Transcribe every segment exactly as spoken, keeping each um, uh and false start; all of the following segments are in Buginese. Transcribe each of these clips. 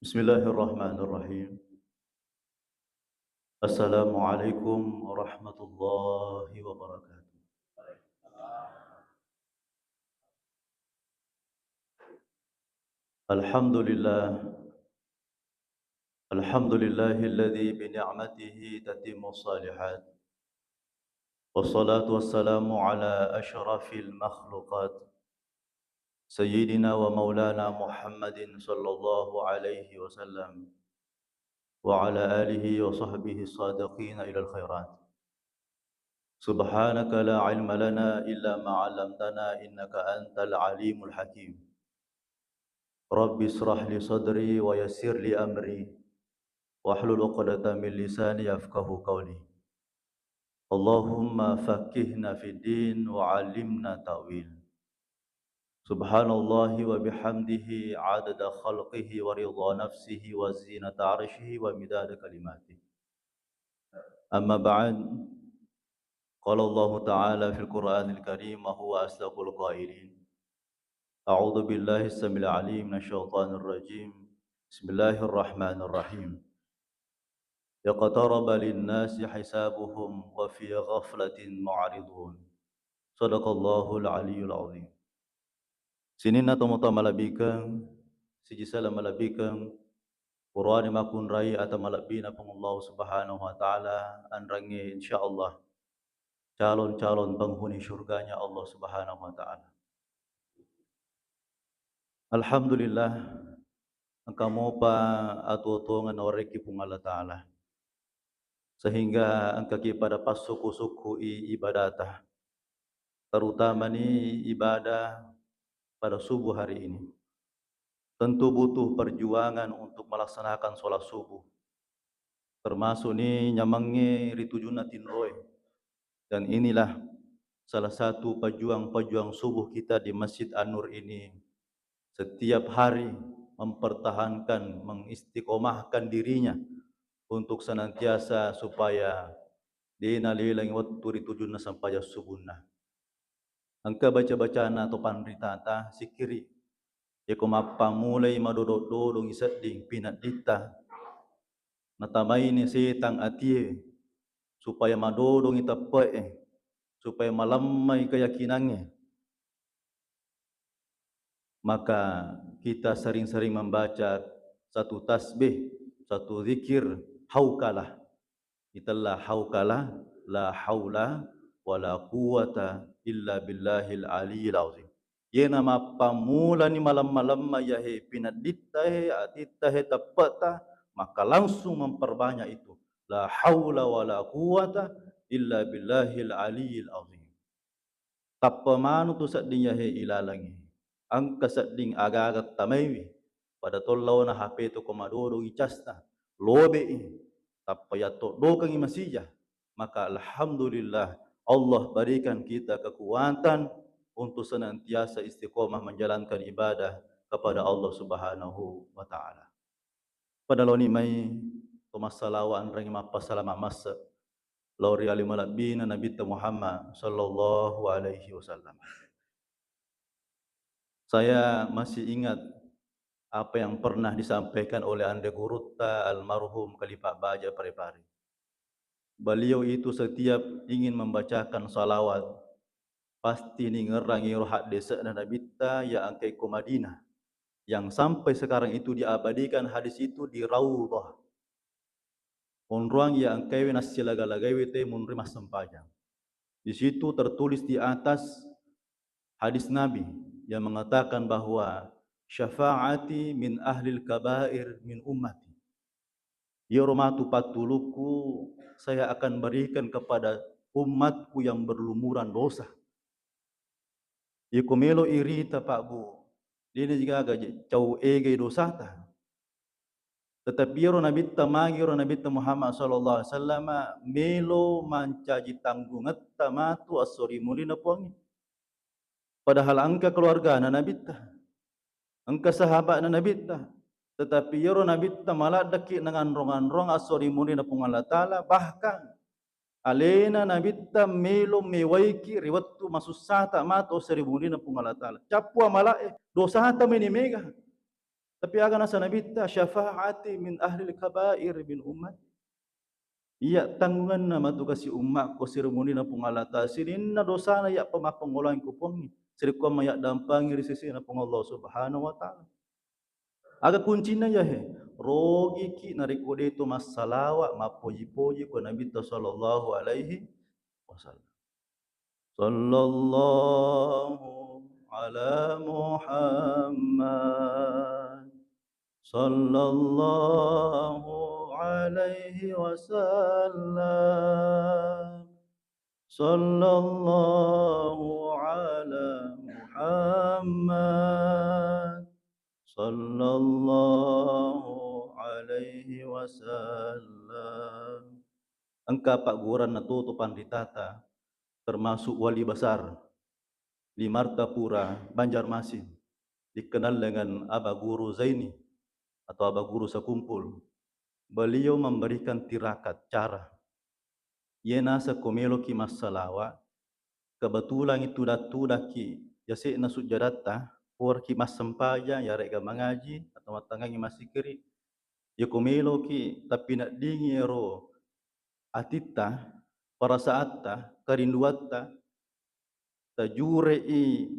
Bismillahirrahmanirrahim. Assalamualaikum warahmatullahi wabarakatuh. Alhamdulillah. Alhamdulillahilladzi bi ni'matihi tatimmu shalihat. Wassalatu wassalamu ala asyrafil makhluqat, Sayyidina wa maulana Muhammadin sallallahu alaihi wasallam, wa ala alihi wa sahbihi sadiqina ilal khairat. Subhanaka la ilma lana illa ma 'allamtana innaka antal alimul hakim. Rabbi israh li sadri wa yassir li amri wahlul 'uqdatam min lisani yafqahu qawli. Allahumma faqqihna fid din wa 'allimna ta'wil. Subhanallahi wa bihamdihi 'adada khalqihi wa ridha nafsihi wa zinata 'arsyihi wa midada kalimatihi. Amma ba'd. Qala Allahu ta'ala fil Qur'anil Karim wa huwa asdaqul qailin. A'udzu billahi samil alim minasy syaithanir rajim. Bismillahirrahmanirrahim. Iqtaraba linnasi hisabuhum wa fi ghaflatin mu'ridun. Sadaqallahul aliyyul azim. Sininna tomatoa malebbikeng, siji sala malebbikeng, purani makkunrai ata malebbina Puang Allah Subhanahu wa Ta'ala, anrangnge insyaallah calon-calon penghuni surganya Allah Subhanahu wa Ta'ala. Alhamdulillah, engka mopa atuo-tuongeng nawerekki Puang Allah Ta'ala, sehingga engkaki pada passukku-sukkui ibadata, terutamani ibadah pada subuh hari ini. Tentu butuh perjuangan untuk melaksanakan sholat subuh, termasuk ni nyamengnge ri tujunna tinroe. Dan inilah salah satu pejuang-pejuang subuh kita di Masjid An-Nur ini, setiap hari mempertahankan, mengistiqomahkan dirinya untuk senantiasa supaya de' nalelangi wettu ri tujunna sempajang subuhna. Engka baca-bacana to panritata, sikkiri. Yako mappammulai madodo-dodongi sedding pinedditta, natamaini setang atie, supaya madodongi teppe'e, supaya malemmai keyakinangnge, maka kita sering-sering membaca satu tasbih, satu zikir, haukalah. Itella haukalah, la haula wala quwwata illa billahil aliyil azim. Yena mappammulani malemma-lemma yahe pineddittahe, atittahe, teppe'ta, maka langsung memperbanyak itu. La haula wala quwwata illa billahil aliyil azim. Tappa manu tu sedding yahe ilalengngi. Engka sedding aga-aga tamaiwi. Pada tollaona H P tu ko madodongi casna, lobe'i. Tappa yattoddokengngi masija. Maka alhamdulillah, Allah berikan kita kekuatan untuk senantiasa istiqomah menjalankan ibadah kepada Allah Subhanahu wa Ta'ala. Pada laoni mai to massalawa anrangi mappasalama masse lao ri ale malebbina Nabitta Muhammad sallallahu alaihi wasallam. Saya masih ingat apa yang pernah disampaikan oleh Ande Gurutta almarhum Khalifah Baja Parepare. Beliau itu setiap ingin membacakan salawat, pasti ningerrangi ro haddese'na Nabitta ya engkae ko Madinah, yang sampai sekarang itu diabadikan hadis itu di Raudhah. Onroang ya engkaewe nassilaga-lagaiwe te munri massempajang. Di situ tertulis di atas hadis Nabi yang mengatakan bahwa syafaati min ahlil kabair min ummati. Iyaro matu pattulukku saya akan berikan kepada umatku yang berlumuran dosa. Iko melo irita, Pak, Bu, dena jigaga je-, cau egai dosata. Tetapi iyaro Nabitta, magi iyaro Nabitta Muhammad sallallahu alaihi wasallam melo mancaji tanggungetta matu esso ri munrina Puangnge. Padahal engka keluargana Nabitta, engka sahabatna Nabitta, tetapi iyaro Nabitta maladdeki nanganrong-anrong esso ri munrina Puang Allah Ta'ala, bahkan alena Nabitta melo mewaiki ri wettu masussata matu esso ri munrina Puang Allah Ta'ala. Cappu amalae, dosata meni mega. Tapi aga nasa Nabitta, "Syafaati min ahlil kabair min ummati." Iya tanggunganna matu kasi ummakku siremunina Puang Allah Ta'ala, sininna dosana iya pemappangolangku Puangngi, sirekkuamma iya dampangi ri sesena Puang Allah Subhanahu wa Ta'ala. Aga kuncinna iyahe? Rogiki narekko deto massalawa, mappoji-poji ko Nabitta sallallahu alaihi wasallam. Sallallahu ala Muhammad. Sallallahu alaihi wasallam. Sallallahu ala Muhammad. Sallallahu alaihi wasallam. Engka pagguranna toto panritata, termasuk wali besar di Martapura, Banjarmasin, dikenal dengan Aba Guru Zaini atau Aba Guru Sakumpul. Beliau memberikan tirakat, cara. Iye naseng ko meloki massalawa, kebetulan itu tudang-tudangki yase'na sujjadatta, poraki massempajang, yaregga mangaji atau mattangangi massikiri. Yako meloki tappineddingi ero atitta, parasaatta, kerinduatta, tajure'i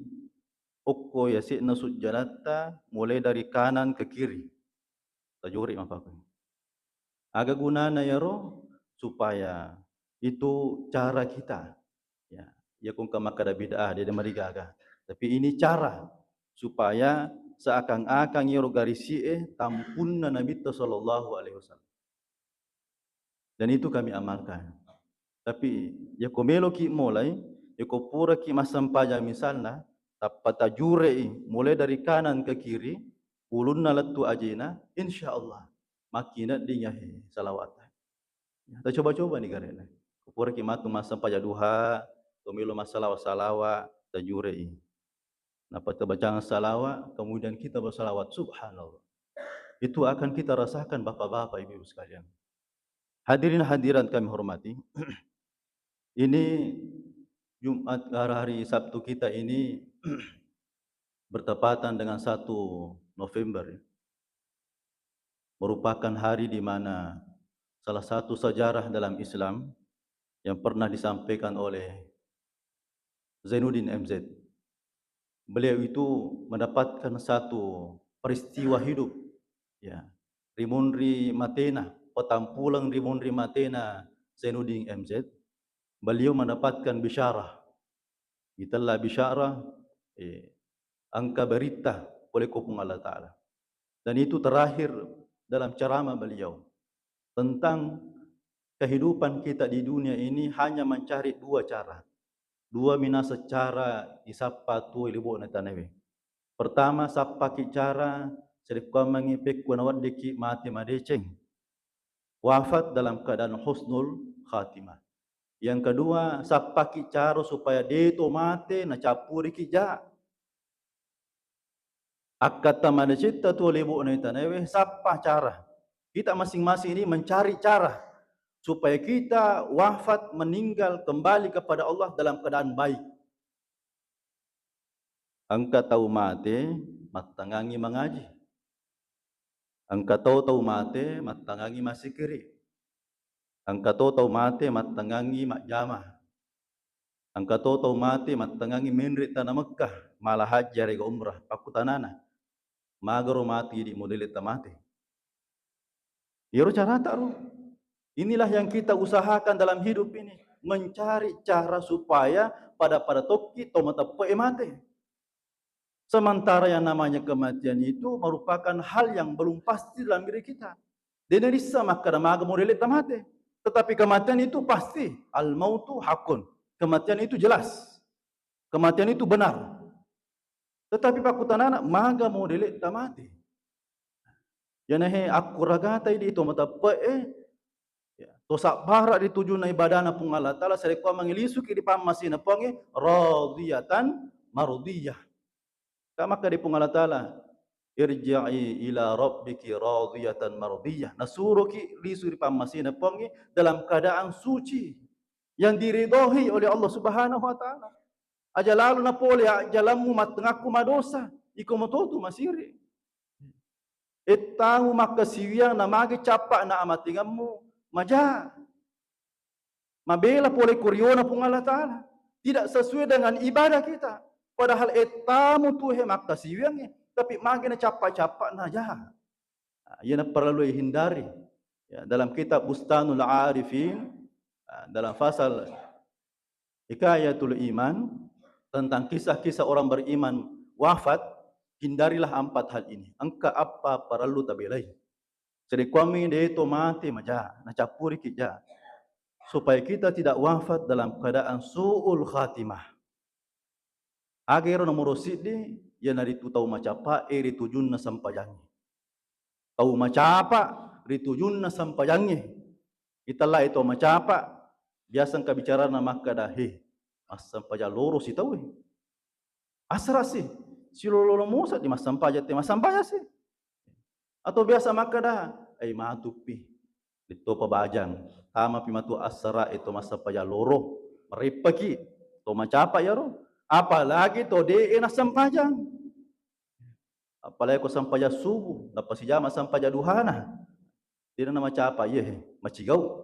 okko yase'na sujjadatta mulai dari kanan ke kiri. Tajure'i mappaku. Aga gunana yaro? Supaya itu cara kita. Ya, iya ko engka makkeda bid'ah, de' marigaga. Tapi ini cara supaya seakan-akan iyaro garisi'e tampunna Nabitta sallallahu alaihi wasallam. Dan itu kami amalkan. Tapi yako meloki mulai, yako puraki massempajang misalna, tappa tajure'i mulai dari kanan ke kiri, ulunna lettu ajena, insya Allah makkinedding yahe salawat. Ya, tacoba-coba ni garena. Ko puraki matu massempajang duha, to melo massalawa-salawa, tajure'i. Nappa tabacang salawa, kemudian kita bersalawat, subhanallah. Itu akan kita rasakan, bapak-bapak, ibu-ibu sekalian. Hadirin hadirat kami hormati, ini Jumat, hari Sabtu kita ini bertepatan dengan satu November, ya. Merupakan hari di mana salah satu sejarah dalam Islam yang pernah disampaikan oleh Zainuddin M Z. Beliau itu mendapatkan satu peristiwa hidup, ya, rimunri matena, patampuleng rimunri matena Zainuddin M Z. Beliau mendapatkan bisyarah, itella bisyarah, eh, engka berita pole ko Puang Allah Ta'ala. Dan itu terakhir dalam ceramah beliau tentang kehidupan kita di dunia ini hanya mencari dua cara. Dua minasa cara isappa tuo lebo'na tanawe. Pertama, sappaki cara sarekkuammengngi pekko naweddikki mate madeceng, wafat dalam keadaan husnul khatimah. Yang kedua, sappaki cara supaya deto mate nacappuriki ja. Akkatta madecetta tuo lebo'na tanawe, sappa cara. Kita masing-masing ini mencari cara supaya kita wafat, meninggal, kembali kepada Allah dalam keadaan baik. Engka tau mate mattangangi mangaji. Engka to tau mate mattangangi massikiri. Engka to tau mate mattangangi majjama. Engka to tau mate mattangangi menre tana Mekkah, mala hajji yarega umrah. Pakkutanana, magaro mate idi modele tamate? Iyaro carata ro. Inilah yang kita usahakan dalam hidup ini, mencari cara supaya pada-pada tokki to mateppe'e mate. Sementara yang namanya kematian itu merupakan hal yang belum pasti dalam diri kita. De' narisseng makkeda maga modele tamate. Tetapi kematian itu pasti. Al mautu hakun. Kematian itu jelas. Kematian itu benar. Tetapi pakkutanana, maga modele tamate? Yanahe akkuragata idi to mateppe'e, ya, to sabbara ditujunna ibadana Puang Allah Ta'ala, sarekkuammengngi lisuki ri pammasena Puangnge, radiyatan mardiyah. Ka makkeda Puang Allah Ta'ala, "Irji'i ila rabbiki radiyatan mardiyah." Nasuroki lisu ri pammasena Puangnge dalam keadaan suci, yang diridhoi oleh Allah Subhanahu wa Ta'ala. Aja lalo napole ajjalemmu mattengakku madosa, iko mototu masiri. Ettamu makkasiwiang na magi cappa'na amatengemmu, maja. Mabela pole ko riona Puang Allah Ta'ala. Tidak sesuai dengan ibadah kita. Padahal ettamu tuhe makkasiwiangnge, tapi magi na cappa-cappa'na, ja. Nah, iyana parellu ihindari. Ya, dalam kitab Bustanul Arifin, ah, dalam fasal Hikayatul Iman, tentang kisah-kisah orang beriman wafat, hindarilah empat hal ini. Engka apa parellu tabelai. Sedekuami de to mate maja, nacappuriki ja. Supaya kita tidak wafat dalam keadaan su'ul khatimah. Aga ero nomoro siddi, iyanaritu tau macapa e ri tujunna sempajangnge. Tau macapa ri tujunna sempajangnge. Itellai tau macapa, biasa engka bicarana makkada, "He, massempajang loro si tau e. Asara si, silolo musa di massempajang te massempajang si." Atau biasa makkada, "Ai matupi, dittopa bajang, tamapi matu asara e to massempajang loro, mareppaki, to macapa yaro, apalagi to de e nassempajang." Apalagi ko sempajang subuh, napasijama sempajang duhana. Tidak nama capa, iye, macigau.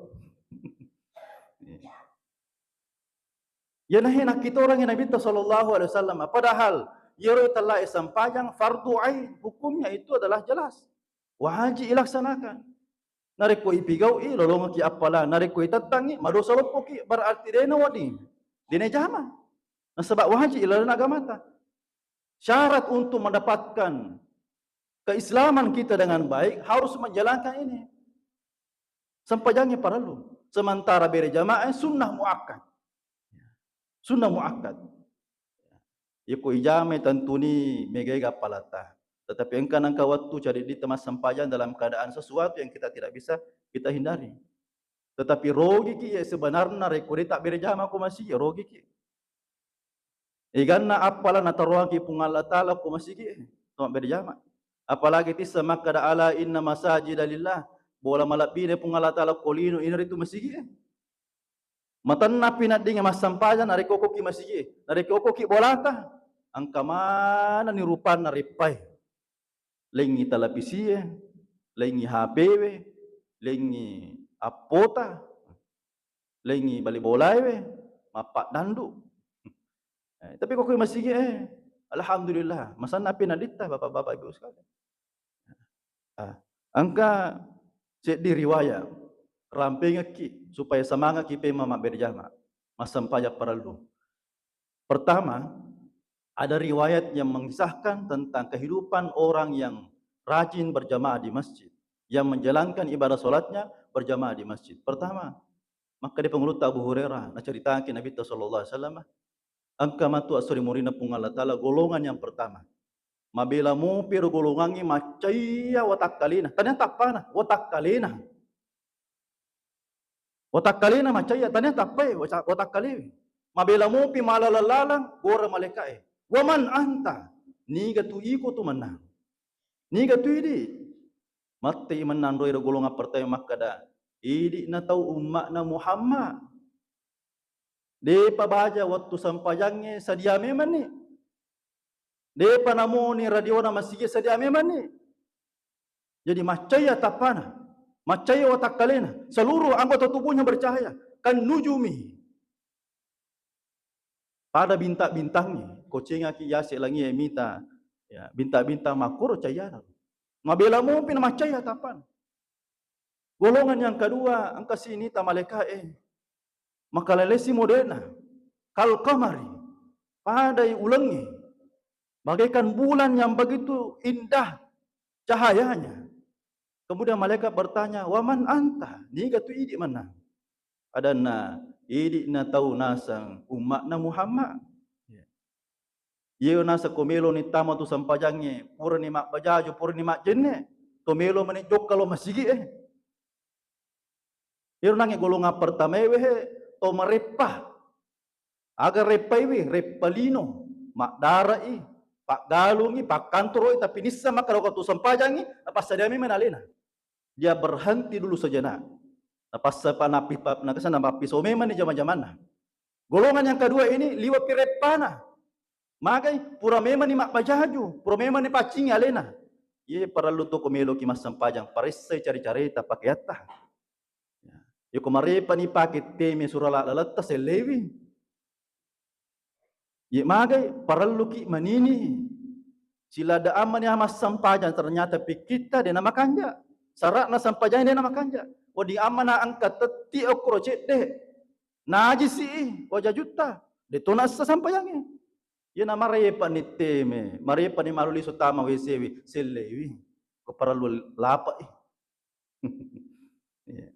Iya nahe nakkitorang Nabi sallallahu alaihi wasallam. Padahal, iyaro tellae sempajang fardu ain, hukumnya itu adalah jelas. Wajib ilaksanakan. Narekko ipigau'i, lolongeki appala. Narekko itettangngi, madosa loppoki. Berarti dena wedding. Dena jama. Nasaba wajib ilalenna agamata. Syarat untuk mendapatkan keislaman kita dengan baik harus menjalankan ini. Sempajangnya parellu. Sementara bere jamaah sunnah muakkad. Sunnah muakkad. Yako ijamai tentuni mega-ega palata. Tetapi engka nangka waktu cari di tempat sempajang dalam keadaan sesuatu yang kita tidak bisa kita hindari. Tetapi rogiki ya sebenarnya rekko de tabbere jama ko masigi, rogiki. Eganna appala nataroangki Puang Allah Ta'ala ko masigi e, to mabbere jama. Apalagi tissa makkada, "Ala inna masajida lillah," bola malebbina Puang Allah Ta'ala ko lino inaritu masigi e. Matennapi naddinga massempajang narekko okkoki masigi e, narekko okkoki bolata, engka manenni rupanna reppae. Lengngi televisie, lengngi H P we, lengngi appota, lengngi bali bolae we, mappaddandu. Eh, tapi ko kui masigi e, alhamdulillah, masanna pi naditta, Bapak-bapak, Ibu sekalian. Ah, engka seddi riwayat, rampengekki supaya semangatki pemma mabbere jama, massempajang parellu. Pertama, ada riwayat yang mengisahkan tentang kehidupan orang yang rajin berjamaah di masjid, yang menjalankan ibadah salatnya berjamaah di masjid. Pertama, makkeda Pangulutta Abu Hurairah, naceritaki Nabitta sallallahu alaihi wasallam, engka matu assuri murinna Puang Allah Ta'ala golongan yang pertama. Mabela mopi ro golongangnge maccaiya watakkalena. Tania tappana, watakkalena. Watakkalena maccaiya, tania tappai wata-, watakkalewe. Mabela mopi malalang-lalang, gora malaeka'e. "Wa man anta?" Niga tu iko tu mennang? Niga tu idi? Matti mennang ro ero golongan pertama makkada, "Idi'na tau umma'na Muhammad." Depa baja wettu sempajangnge sadia memanni. Depa namoni radiona masigi sadia memanni. Jadi maccaiya tappana, maccaiya watakkalena, seluruh anggota tubuhnya bercahaya, kan nujumi. Pada bintang-bintangnya, kocengaki yase langie mita, ya, bintang-bintang makkoro cayana. Mabela mopi na maccaiya tappana. Golongan yang kedua, engka sinita malaeka'e. Makalalesi modena. Kal qamari. Padai ulengnge. Bagaikan bulan yang begitu indah cahayanya. Kemudian malaikat bertanya, "Wa man anta?" Niga tu idi mennang? Adanna, "Idi'na tau naseng umma'na Muhammad." Iya. Iye naseng ko meloni tama tu sempajangnge, purani mabbajaju, purani majjenne, to melo mani jokka lo masigi e. Iyaro nangnge golongan pertamae we he, to mareppa. Aga reppaiwi? Reppa lino, maddara'i, paggalungi, pakkantoroi, tapi nisseng makkeda ko tu sempajangngi, napassadia memang alena. Dia berhenti dulu sejenak. Napassa pa-, napi-, pa-, nakasa napappiso memang ni jama-jamanna. Golongan yang kedua ini liwat pi reppana. Magai, pura memang ni mabbajaju, pura memang ni paccingi alena. Iye parellu to ko meloki massempajang, paressai care-careta pakeatta. Ya. Yako marepa ni pake teme surala laletta sellewi. Ye magai parelluki manini. Silada ammani massempajang ternyata pikkitta de namakanja. Sara'na sempajang de namakanja. Wedding ammana engka tetti okkoro cedde. Najisi wajajutta. De to nassa sempajangnge. Ye na marepa ni teme, marepa ni malu lisu tama W C wi, sellewi. Ko parellu lapai. Iya.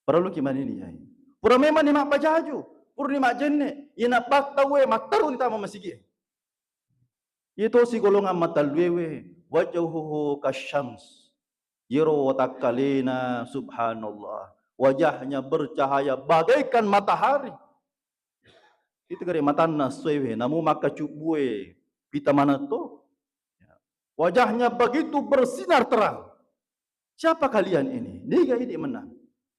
Parelluki manini, yai. Pura memang ni mabbajaju, pura ni majjenne, iyana battaue matteru ni tama masigi. Iya tosi golongan matalluewe, wajhuhu kasyams. Yero watakkalena, subhanallah. Wajahnya bercahaya bagaikan matahari. Itu gare matanna essoewe, namu makkacubbue pita manetto. Wajahnya begitu bersinar terang. Siapa kalian ini? Niga idi menang?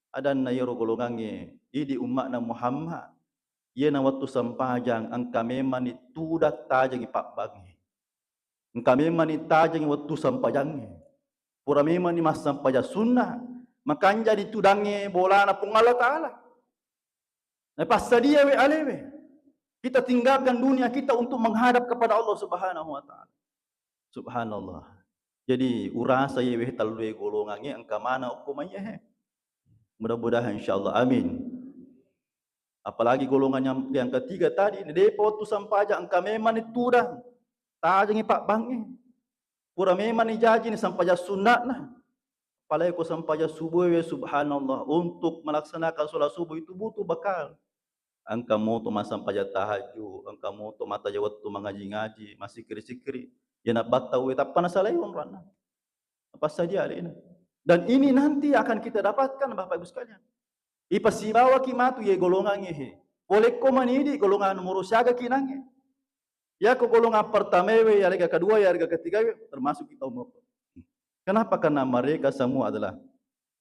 Adanna yero golongangnge, idi umma'na Muhammad. Iyena wettu sempajang engka memang ni tudang tajengi pabbangnge. Engka memang ni tajengi wettu sempajangnge. Pura memang ni massempajang sunnah. Makanja ditudangnge bolana Puang Allah Ta'ala. Napassadiawe alewe. Kita tinggalkan dunia kita untuk menghadap kepada Allah Subhanahu wa Ta'ala. Subhanallah. Jadi, urasa yewe tallue golongangnge engka mana okko maiyahe. Mudah-mudahan, insyaallah. Amin. Apalagi golongan yang, yang ketiga tadi, depa wettu sempajang engka memang ni tudang. Tajengi pabbangnge. Pura memang ni jaji ni sempajang sunna'na. Apalagi ko sempajang subuh we, subhanallah, untuk melaksanakan sholat subuh itu butuh bekal. Engka moto massempajang tahajud, engka moto mattaja wettu mangaji-ngaji, massikkiri-sikkiri. Iyana battaue tappa nasalai onronna. Napassadia alena. Dan ini nanti akan kita dapatkan, Bapak Ibu sekalian. Ipasibawaki matu ye golongangnge he. Polekko manidi golongan nomoro siaga kinangnge. Yako golongan pertamaewe, yarega kedua, yarega ketigawe, termasuk kita umur. Kenapa? Karena mereka semua adalah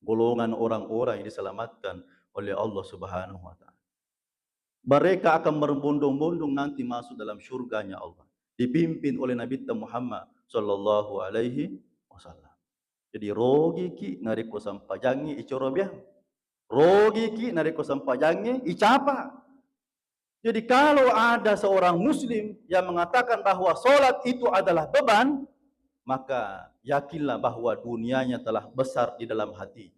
golongan orang-orang yang diselamatkan oleh Allah Subhanahu wa Ta'ala. Mereka akan berbondong-bondong nanti masuk dalam surganya Allah, dipimpin oleh Nabi Muhammad sallallahu alaihi wasallam. Jadi, rogiki narekko sempajangnge icorobiang. Rogiki narekko sempajangnge icapa. Jadi, kalau ada seorang muslim yang mengatakan bahwa sholat itu adalah beban, maka yakinlah bahwa dunianya telah besar di dalam hati.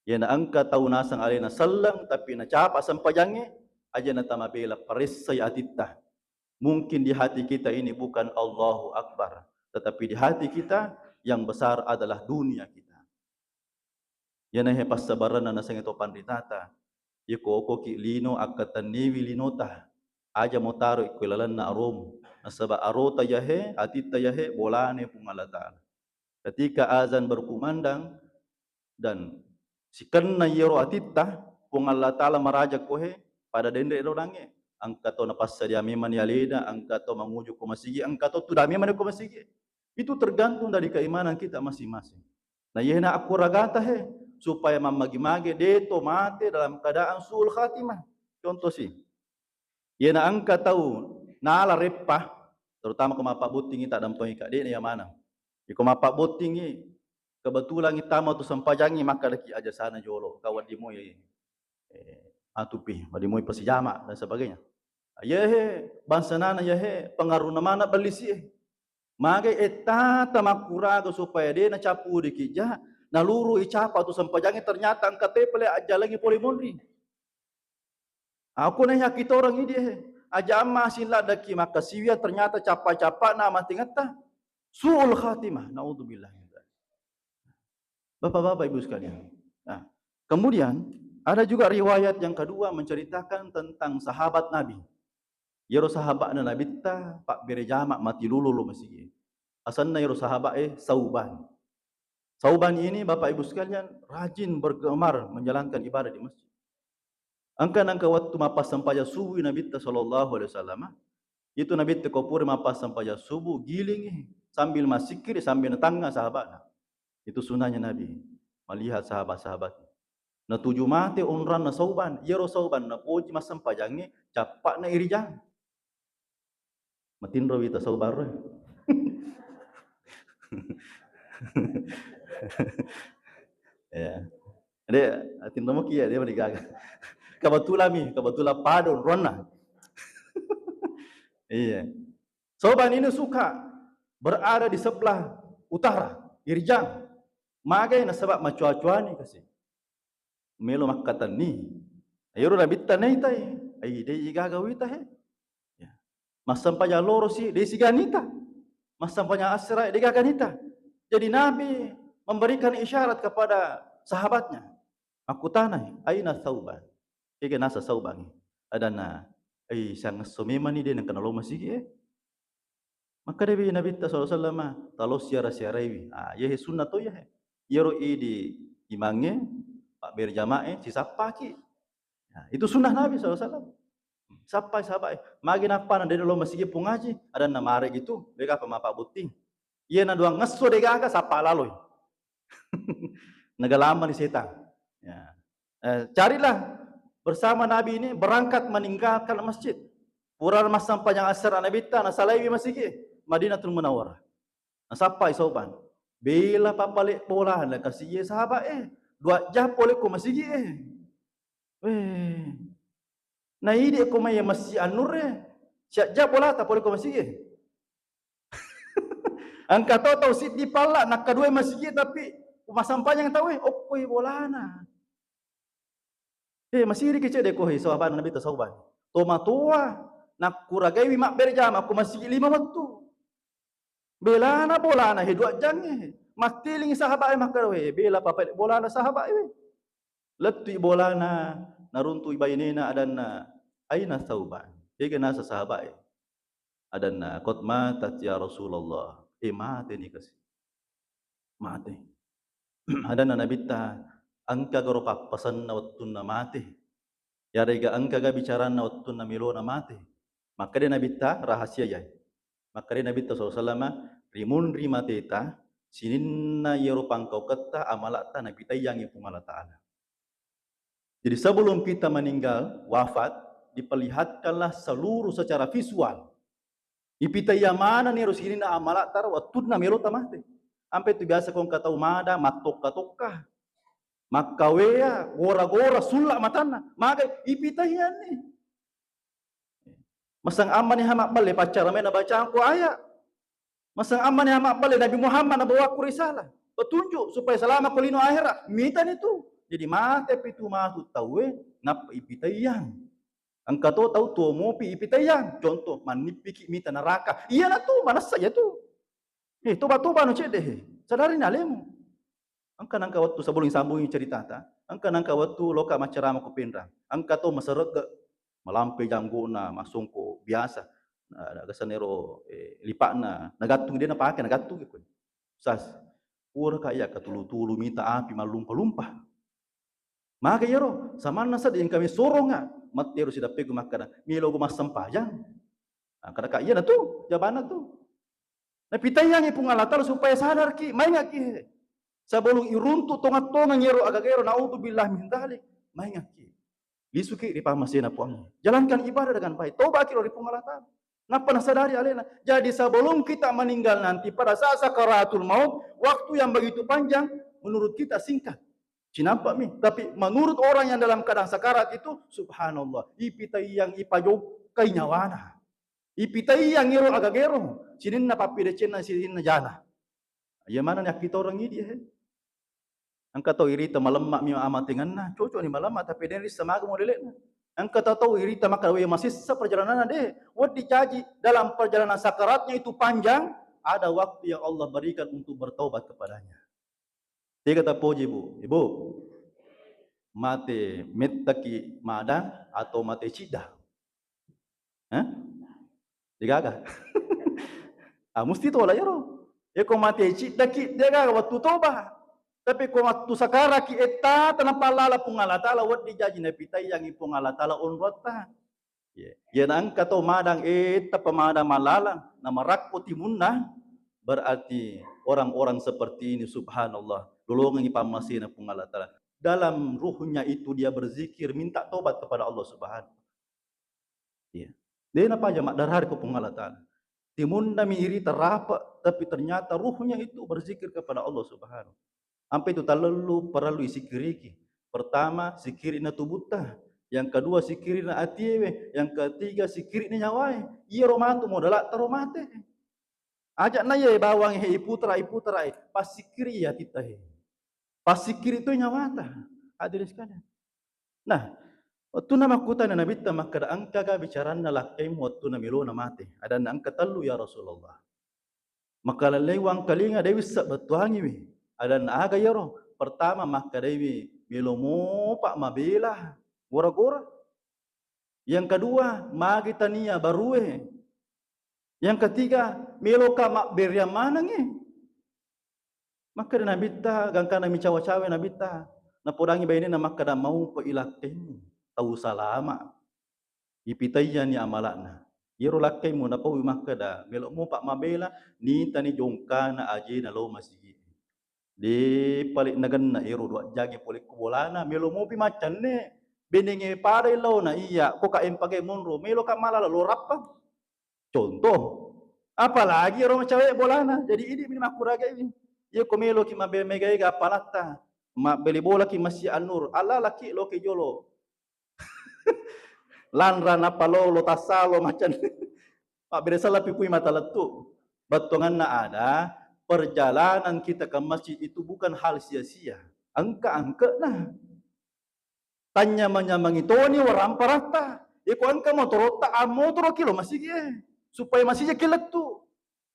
Iyana engka tau naseng alena selleng, tapi nacapa sempajangnge, aja natamabela, paressai atitta. Mungkin di hati kita ini bukan Allahu Akbar, tetapi di hati kita yang besar adalah dunia kita. Iyana he passabarenna nasengnge to panritata. Iko okoki lino, akkatenniwi linota. Aja mutaro iko lalenna aromu. Nasaba arota yahe, atitta yahe, bolane Puang Allah Ta'ala. Ketika azan berkumandang dan sikenna yero atitta, Puang Allah Ta'ala maraja kohe pada denre ro nangnge. Engka to napassadia memang ni alena, engka to manguju ko masigi, engka to tudang memang ko masigi. Itu tergantung dari keimanan kita masing-masing. Nah, yena akkuragata he, supaya mammagi-magi deto mate dalam keadaan suul khatimah. Contoh si, yena engka tau nala reppa, terutama ko mappabbottingi, tak dampengi ka, de'na ya maneng. Iko mappabbottingi, kebetulan tama tu sempajangngi, maka deki aja sana jolo, kawat dimoi, eh, atupi, madimoi pasijama dan sebagainya. Yehe, bangsa nana yehe, pengaruh mana bellisi eh. Magai ettata makkuraga supaya de nacapu dikija, naluru icapa tu sempajangngi, ternyata engka tepele ajjalangi pole monri. Aku na yakitoreng idi, eh. Aja amma asing laddaki makkasiwiang, ternyata cappa-cappa na matingetta. Suul khatimah. Naudzubillah min dzalik. Bapak-bapak, Ibu sekalian. Nah, kemudian ada juga riwayat yang kedua menceritakan tentang sahabat Nabi. Yero sahabatna Nabitta, pabbere jama mati lulu lo masigi. Asenna yero sahabat e Sauban. Sauban ini, Bapak Ibu sekalian, rajin bergemar menjalankan ibadah di masjid. Engka nangka wettu mappassempajang subuh Nabitta sallallahu alaihi wasallam, itu Nabitta ko pura mappassempajang subuh, gilingi sambil massikkiri, sambil natangnga sahabatna. Itu sunnahnya Nabi melihat sahabat-sahabat. Natuju mate onranna Sauban, iyaro Sauban napoji massempajangnge, cappa'na irijang. Matinro wita Sauban ro. Ya. Dek, atinromoki ya, dia mani gaga. Kebetulan mi, kebetulan padon ronna. Iya. Sauban ini suka berada di sebelah utara, Irjang. Magai nasaba macoa-coani kasi. Melo makkatenni. Iyaro Nabitta naitai, ai dei gaga wita he. Ya. Massempajang loro si, dei siga nita. Massempajang asera, dei gaga nita. Jadi Nabi memberikan isyarat kepada sahabatnya. Makkutanai, "Aina Sauban?" Kega nasa Saubangnge? Adanna, "Ai, sangesso memani de nengka nalo masigi e." Makkedawi Nabitta sallallahu alaihi wasallam, "Talo siara-siaraiwi." Ah, iyahe sunnah to iyahe. Iyaro idi imangnge, pabbere jama'e, sisappaki. Nah, itu sunnah Nabi sallallahu alaihi wasallam. Sappai sahabat e. Magi nappa na de nalo masigi pung haji, adanna mare gitu, dega apa mapa botting. Iya na duang ngesso degaga sappa laloi. Nagalamani setang. Ya. Eh, carilah bersama Nabi ini berangkat meninggalkan masjid. Pura massempajang asera Nabitta, nasalaiwi masigi Madinatul Munawwarah. Nasappai Sauban. Bela papale bolana kasi iye sahabat e. Dua jam pole ko masigi e. Weh. Na idi ko mai masigi annure. Siajja bolata pole ko masigi e. Engka to tau siddi palla, nakkaduai masigi tapi massampajang tau e, okkoi bolana. Eh, masiriki cedde ko he sahabat Nabi ta Sauban. Tomatoa nakkuragaiwi mabbere jama ko masigi lima wettu. Belana bolana he dua jangnge. Mattilingi sahabat e makkeda, "We, bela papa bolana sahabat e." Lettui bolana, naruntui bainena adanna, "Aina Sauban?" Kega nasa sahabat e. Adanna, "Qad matat ya Rasulullah." Eh, mateni kasi. Mate. Adanna Nabitta, "Engkagaro pappasenna wettunna mate? Yarega engkaga bicaranna wettunna melona mate?" Makkeda Nabitta, rahasia yai. Makkeda Nabitta sallallahu alaihi wasallam, "Rimunri mateta, sininna iyaro pangkauketta, amala'ta napitaiyangngi Puang Allah Ta'ala." Jadi sebelum kita meninggal, wafat, diperlihatkanlah seluruh secara visual. Ipitaiya manenni ro sininna amala'ta ro wettunna melo tamate. Ampe tu biasa ko engka tau mada mattokka-tokka. Makkawea, gora-gora, sulla matanna. Magai ipitaiyanni. Masang ammani ha mabballe paccara mai nabacangko ayat. Masang ammani ha mabballe Nabi Muhammad nabawaku risalah. Petunjuk supaya selama ko lino akhirat. Mitani tu. Jadi mate pitu matu tauwe nappa ipitaiyang. Engka to tau tuo mopi ipitaiyang. Contoh, mannippiki mita neraka. Iyana tu, manessa iya tu. Eh, toba-toba anu cedde he. Sadarini alemu. Engka nangka wettu sebelum sambungi ceritata, engka nangka wettu loka maccarama ko Penrang. Engka to maseregge, malampe janggona, masongko biasa. Nah, gasanna ero, eh, lipa'na, nagattung de napake, nagattung ko. Sas, pura ka iya katulu-tulu mita api mallumpa-lumpa. Maka iyaro, samanna seddi engka mai soronga, mattero sidappegu makkada, "Melo go massempajang." Nah, kada ka iyana tu, jabanna tu. Napitaiyangngi Puang Allah Ta'ala supaya sadarki, maingaki he. Sebelum iruntu tonga-tongang iyaro agaga ero, naudzubillah min dzalik, maingaki. Lisuki ri pammasena Puang. Jalankan ibadah dengan baik. Tobaki ro ri Puang Allah Ta'ala. Nappa nasadari alena. Jadi sebelum kita meninggal nanti, pada saat sakaratul maut, waktu yang begitu panjang, menurut kita singkat. Cinampa mi. Tapi menurut orang yang dalam keadaan sakarat itu, subhanallah, ipitaiyang ipajokkai nyawana. Ipitaiyang iro agagero, sininna pappidecenna, sininna jana. Iya maneng yakkitoreng idi he. Engka tau irita malemma mi amatengenna, cocok ni malemma, tapi de rissa maga modele'na. Engka tau, tau irita makkada, "Wé, masessa perjalananna de, wedding jaji dalam perjalanan sakaratnya itu panjang, ada waktu yang Allah berikan untuk bertaubat kepadanya." Tega tapoji, Bu? Ibu, mate mettaki mada atau mate cidda? Hah? Degaga. Ah, musti tola iyaro. Iyako mate ciddaki, degaga wettu toba. Tapi ko wettu sakaraki, etta tanapallala Puang Allah Ta'ala, wedding jaji napitaiyangngi Puang Allah Ta'ala onroatta. Iya. Iya, na engka to madang, eh, tappa madang mallalang, namarakko timunna, berarti orang-orang seperti ini, subhanallah, lolongengngi pammasena Puang Allah Ta'ala. Dalam ruhnya itu dia berzikir, minta tobat kepada Allah Subhanahu. Iya. De napaja maddarari ko Puang Allah Ta'ala. Timunna mi iri terrape, tapi ternyata ruhnya itu berzikir kepada Allah Subhanahu. Ampe itu talellu parellu isikiriki. Pertama, sikirina tubutta. Yang kedua, sikirina atiewe. Yang ketiga, sikirina nyawae. Iyaro matu modalatta ro mate. Aja na iye bawang he iputra, iputra, eh. Passikiri atitta he. Passikiri tu nyawata. Hadirin sekalian. Nah, wettuna makkutana Nabitta makkeda, "Engkaga bicaranna lakkaimu wettuna melona mate?" Adanna, "Engka tellu, ya Rasulullah." Makalellei wangkalinga, de wisseng bettuangiwi. Adanna, "Aga iyaro?" Pertama, makkedaiwi, "Melo mopa mabela gora-gora." Yang kedua, magi tania barue. Yang ketiga, meloka mabbereang manengngi. Makkeda Nabitta, gangkana micawa-cawa Nabitta, napodangi bainena makkeda, "Maupa ilakkaimu tau salama, ipitaiyani amala'na." Iyaro lakkaimu napaui makkeda, "Melo mopa mabela, nitani jongkana ajena lao masigi." De pale nagenna ero dua jage pole ku bolana, melo mopi maccanne, benenge padai laona, iya, ko ka empake monro, melo ka malala lo rappa. Contoh, apalagi ero macawe bolana. Jadi idi mini makkuragai. Iya ko meloki mabe mega-ega apalatta, mabbeli bolaki Masjid An-Nur, alalaki loke jolo. Lanra nappa lo, lo tassalo macam. Mabbere salappi pui mata lettu. Bettuanganna ada, perjalanan kita ke masjid itu bukan hal sia-sia. Engka angke'na. Tanyamang-nyamangi toni waramparatta. Iko engka motorotta, ammotoroki lo masigi e, supaya masigi ki lettu.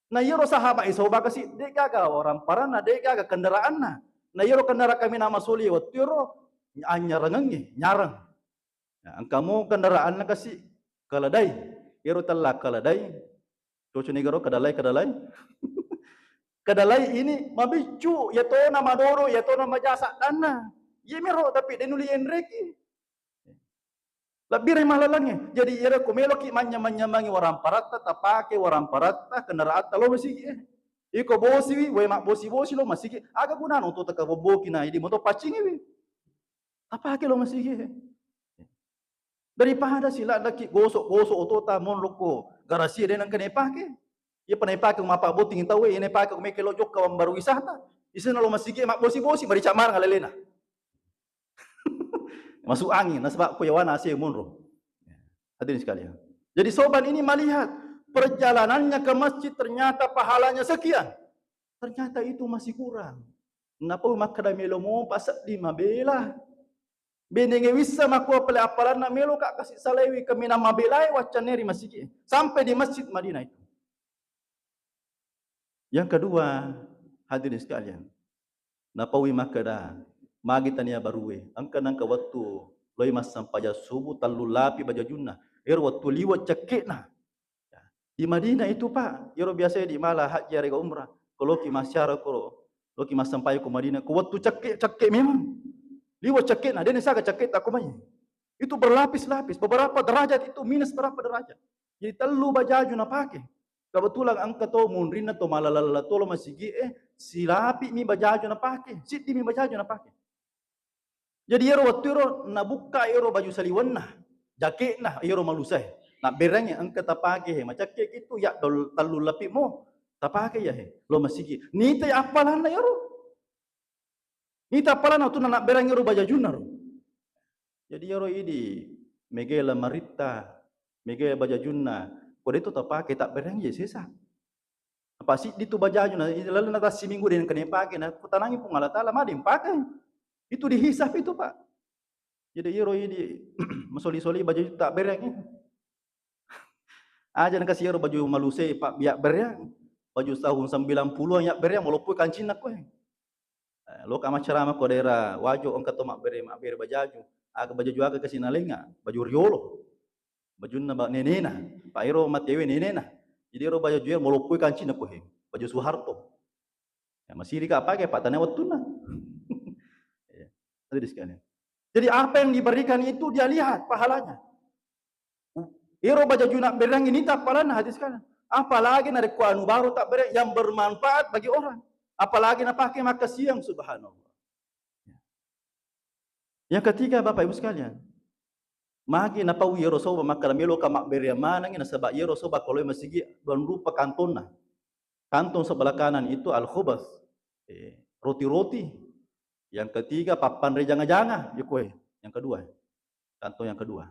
Na iyaro sahabat e sobaka si, de'gaga waramparanna, de'gaga kendaraanna. Na iyaro kendaraan kaminang masoli wettu iyaro, anyarangengngi, nyarang. Nah, engkamo kendaraanna kasi, keledai. Iyaro tella keledai, cocok ni garo, kedelai, kedelai. Kedelai ini mabiccu, iyatona madodo, iyatona maja saddanna. Iyamiro, tapi de nuli enreki. Lebbi ri malalengnge. Jadi, iyaro ko meloki manynyamang-nyamangi waramparatta, tapake waramparatta, kendaraatta lo masigi e. Iko bosiwi, wae mabbosi-bosi lo masigi, aga gunana oto takabobboki na idi moto paccingiwi. Tapake lo masigi e. Daripada siladdaki gosok-gosok otota monro ko garasi de nengka naipake. Iya pa naipake mappabbotting tau e, iya naipake meke lo jokka wambaru wisata. Isenna lo masigi e mabbosi-bosi, marica maneng alelena. Masuk angin, nasaba ko yawana ase monro. Hadirin sekalian. Jadi Soban ini melihat perjalanannya ke masjid ternyata pahalanya sekian. Ternyata itu masih kurang. Napau makkeda melo mopa seddi mabela. Benenge wissa makua pale appalanna meloka kasi salaiwi kaminang mabelae waccanne ri masigi. Sampai di Masjid Madinah itu. Yang kedua, hadirin sekalian, napaui makkeda, magi tania barue, engka nengka wettu loi massempajang subuh, tellu lapi bajajunna. Ero wettu liwe' cekke'na. Ya. Di Madinah itu, Pak, ero biasa di mala haji arega umrah, ko loki massiara ko, loki massempaja ko Madinah, ko wettu cekke', cekke' memang. Liwe' cekke'na, dena saga cekke'ta ko mai. Itu berlapis-lapis, beberapa derajat itu, minus berapa derajat. Jadi tellu bajaju napake. Kebetulan engka to munrinna to malala-lala tolo masigi e, silapi mi bajaju napake, siddi mi bajaju napake. Jadi iyaro wettu ero nabukka ero baju saliwenna, jake'na ero malusae. Nabberangngi engka tapake he, macakke kitu ya dol-, tellu lapi mo tapake ya he, lo masigi. Nita ya appalanna ero. Nita appalanna tu nanabberangngi ro bajajunna ro. Jadi iyaro idi mega lamaritta, mega bajajunna, ko de'to tapake tabberangngi ya sesa. Apa siddi tu bajajunna, lalu nata siminggu de nengka naipake, na kutanangi Puang Allah Taala, made mpake. Itu dihisab itu, Pak. Jadi iyaro idi masoli-soli bajaju tabberangngi. Aja nakasi iyaro baju maluse, Pak, ya bereang. Baju tahun sembilan puluhan ya bereang, maloppoi kancinna koe. Eh, loka maccarama ko daerah Wajo, engka to mabbere, mabbere bajaju. Aga bajaju aga kasi nalenga? Baju riolo. Bajunna ba-, nenena. Pa ero matewe nenena. Jadi ero bajaju ero maloppoi kancinna ko he. Baju Soeharto. Ya, masih dika pake, Pak, tania wettunna. Ya, hadirin sekalian. Jadi apa yang diberikan itu dia lihat pahalanya. Ero bajaju nabbereangngi nita appalanna, hadirin sekalian. Apalagi narekko anu baru tabbereang yang bermanfaat bagi orang. Apalagi napake makkasiang, subhanallah. Yang ketiga, Bapak Ibu sekalian, Magi napau iyaro soba makkeda meloka mabbereang manengngi, nasaba iyaro soba ko lao masigi dua rupa kantonna. Kantong sebelah kanan itu al-khubas, eh, roti-roti. Yang ketiga, pappanre janga-janga, ya koe. Yang kedua. Kantong yang kedua.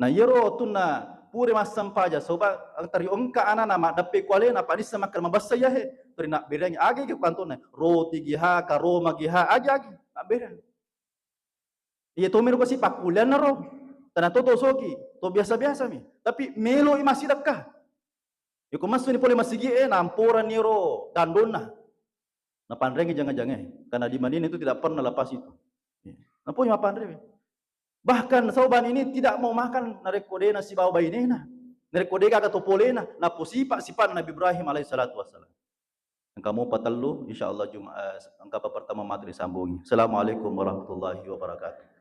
Nah, iyaro tunna pure massempaja soba, tari engka anana maddeppe kualena, padissa makkeda mabessa iyahe. Tari nabbereangi age ke kantonna. Roti giha, karoma giha, agi-agi. Nabbereang. Iya tomiro kasi pakkulianna ro. Tana to tosoki, to biasa-biasa mi. Tapi meloi massidekka. Iko massuni pole masigi e, namporani ro dandonna. Napanrengi janga-jangae. Karena di Madinah itu tidak pernah lepas itu. Iya. Napoi mapanre. Bahkan Sauban ini tidak mau makan narekko dena sibawa bainena. Narekko de gaga to polena, naposipa sipana Nabi Ibrahim alaihi salatu wassalam. Engka mopa tellu, insyaallah Juma-, eh, engka pa pertama matu disambungi. Assalamualaikum warahmatullahi wabarakatuh.